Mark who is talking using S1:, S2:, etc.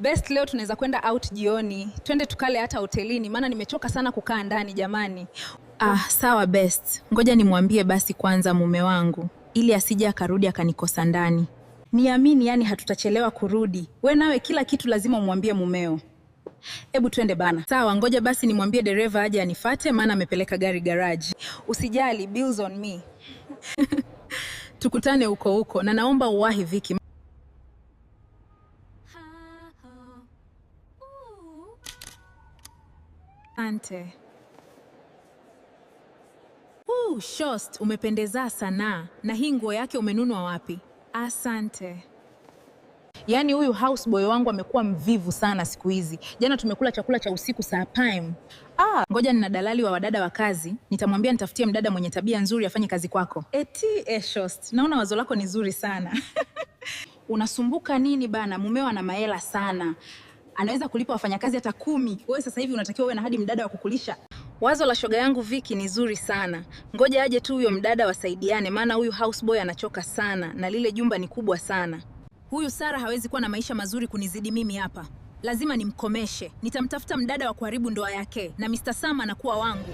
S1: Best, leo tunaweza kwenda out jioni, twende tukale hata hotelini, maana nimechoka sana kukaa ndani jamani. Ah, sawa best, ngoja nimwambie basi kwanza mume wangu ili asije akarudi akanikosa ndani. Niamini, yani hatutachelewa kurudi. We nawe kila kitu lazima umwambie mumeo. Hebu twende bana. Sawa, ngoja basi nimwambie dereva aje anifate, maana amepeleka gari garage. Usijali, bills on me. Tukutane huko huko na naomba uwahi Viki. Asante. Shost, umependeza sana. Na hii nguo yake umenunua wapi? Asante. Yaani huyu houseboy wangu amekuwa mvivu sana siku hizi. Jana tumekula chakula cha usiku saa prime. Ah, ngoja nina dalali wa wadada wa kazi, nitamwambia nitafutie mdada mwenye tabia nzuri afanye kazi kwako. Eti Shost, naona wazo lako ni zuri sana. Unasumbuka nini bana? Mumeo ana mahela sana. Anaweza kulipa wafanyakazi hata 10. Wewe sasa hivi unatakiwa uwe na hadi mdada wa kukulisha. Wazo la shoga yangu Viki ni zuri sana. Ngoja aje tu huyo mdada wasaidiane, maana huyu houseboy anachoka sana na lile jumba ni kubwa sana. Huyu Sara hawezi kuwa na maisha mazuri kunizidi mimi hapa. Lazima nimkomeshe. Nitamtafuta mdada wa kuharibu ndoa yake na Mr. Sam anakuwa wangu.